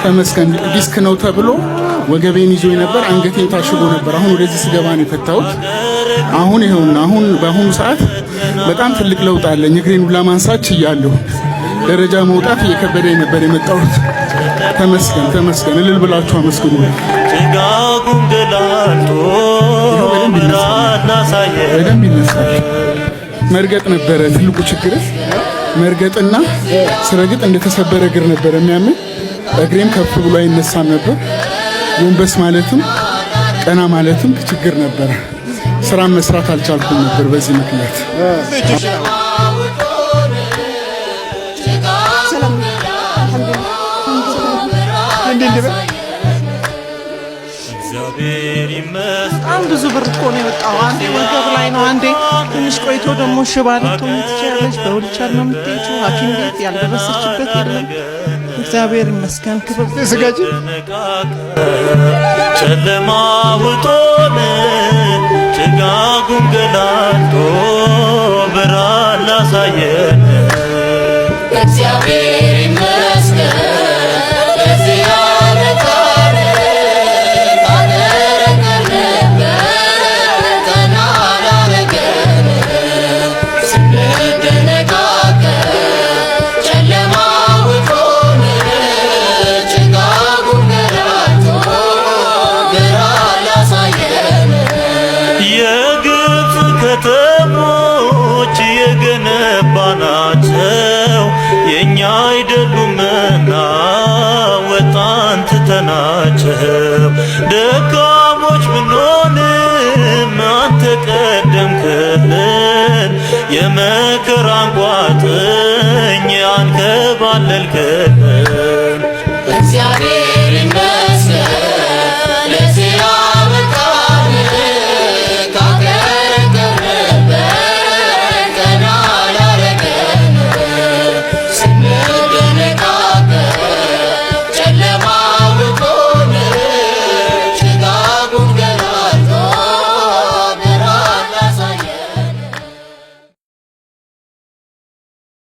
ተመስገን። ዲስክ ነው ተብሎ ወገቤን ይዞ ነበር፣ አንገቴን ታሽጎ ነበር። አሁን ወደዚህ ስገባ ነው የፈታሁት። አሁን ይኸውና፣ አሁን በአሁኑ ሰዓት በጣም ትልቅ ለውጥ አለኝ። እግሬን ሁላ ማንሳት ችያለሁ። ደረጃ መውጣት እየከበደኝ ነበር የመጣሁት። ተመስገን ተመስገን። እልል ብላችሁ አመስግኑ። ጭጋጉን ገላልጦ በደንብ ይነሳል፣ ብርሃን አሳየን። በደንብ ይነሳል። መርገጥ ነበረ ትልቁ ችግር። መርገጥና ስረግጥ እንደተሰበረ እግር ነበር የሚያመኝ። እግሬም ከፍ ብሎ አይነሳም ነበር። ጎንበስ ማለትም ቀና ማለትም ችግር ነበረ። ስራም መስራት አልቻልኩም ነበር በዚህ ምክንያት። ሰላም አልሐምዱሊላህ። እግዚአብሔር ይመስገን። በጣም ብዙ ብር እኮ ነው የወጣው። አንዴ ወገብ ላይ ነው፣ አንዴ ትንሽ ቆይቶ ደግሞ ሽባ ልትሆኝ ትችያለሽ። በዊልቸር ነው የምትሄጂው። ሐኪም ቤት ያልደረሰችበት የለም። እግዚአብሔር ይመስገን። ክብር ስጋጅ። ጨለማ ውጦን ጭጋጉን ገላልጦ ብርሃን አሳየን። እግዚአብሔር ይመስገን ለዚህ ያበቃን። ካደረገልንበት ቀና ላረገን። ስንደነቃቀፍ ጨለማ ውጦን ጭጋጉን ገላልጦ ብርሃን ላሳየን። የግብፅ ከተሞች የገነባናቸው የእኛ አይደሉምና ወጣን ትተናቸው። ደካሞች ብንሆንም አንተ ቀደምክልን፣ የመከራን ቋጥኝ አንከባለልክልን።